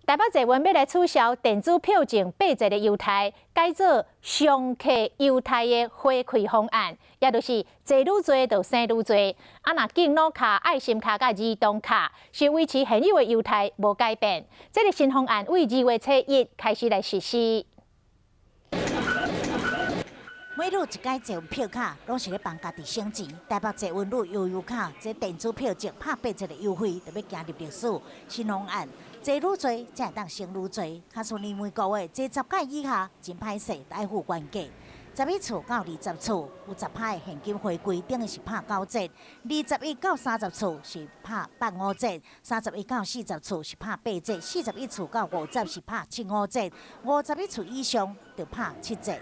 台北捷運欲來取消電子票證八折的優待，改做上客優待的回饋方案，也就是坐愈濟就省愈濟。啊，若敬老卡、愛心卡佮兒童卡是維持現有的優待無改變。這个新方案對2月初1開始來實施。每愈一改捷運票卡，攏是咧幫家己省錢。台北捷運愈悠遊卡，這電子票證拍八折的優惠，就欲行入歷史。新方案，坐愈濟才會當省愈濟。假使你每個月坐10擺以下，真歹勢，愛付原價。11次到20次有10趴的現金回饋，等於是拍9折；21到30次是拍八五折；31到40次是拍八折；41次到50是拍七五折；51次以上就拍7折。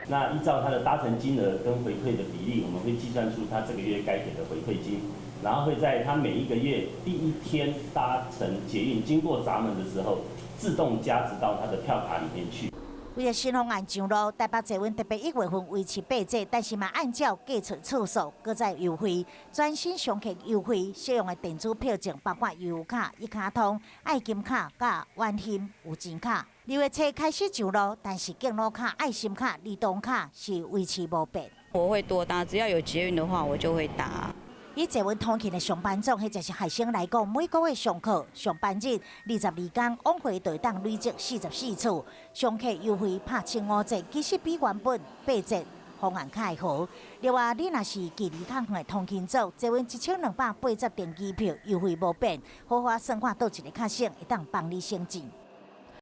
那依照他的搭乘金額跟回饋的比例，我們會計算出他這個月該給的回饋金，然後會在他每一個月第一天搭乘捷運經過閘門的時候，自動加值到他的票卡裡面去。為著新方案上路，台北捷運特別1月份維持八折，但是嘛按照計出次數，閣再優惠。全新上客優惠適用的電子票證包括悠遊卡、一卡通、愛金卡、佮婉欣有錢卡。2月初開始上路，但是敬老卡、愛心卡、兒童卡是維持無變。我會多搭，只要有捷運的話，我就會搭。以捷運通勤的上班族或者是學生來講，每個月上課上班日22工往回就會當累積44次，上客優惠拍七五折，其實比原本八折方案較會好。另外，你若是距離較遠的通勤族，捷運1280張機票優惠無變，好好算看佗一个較省，會當幫你省錢。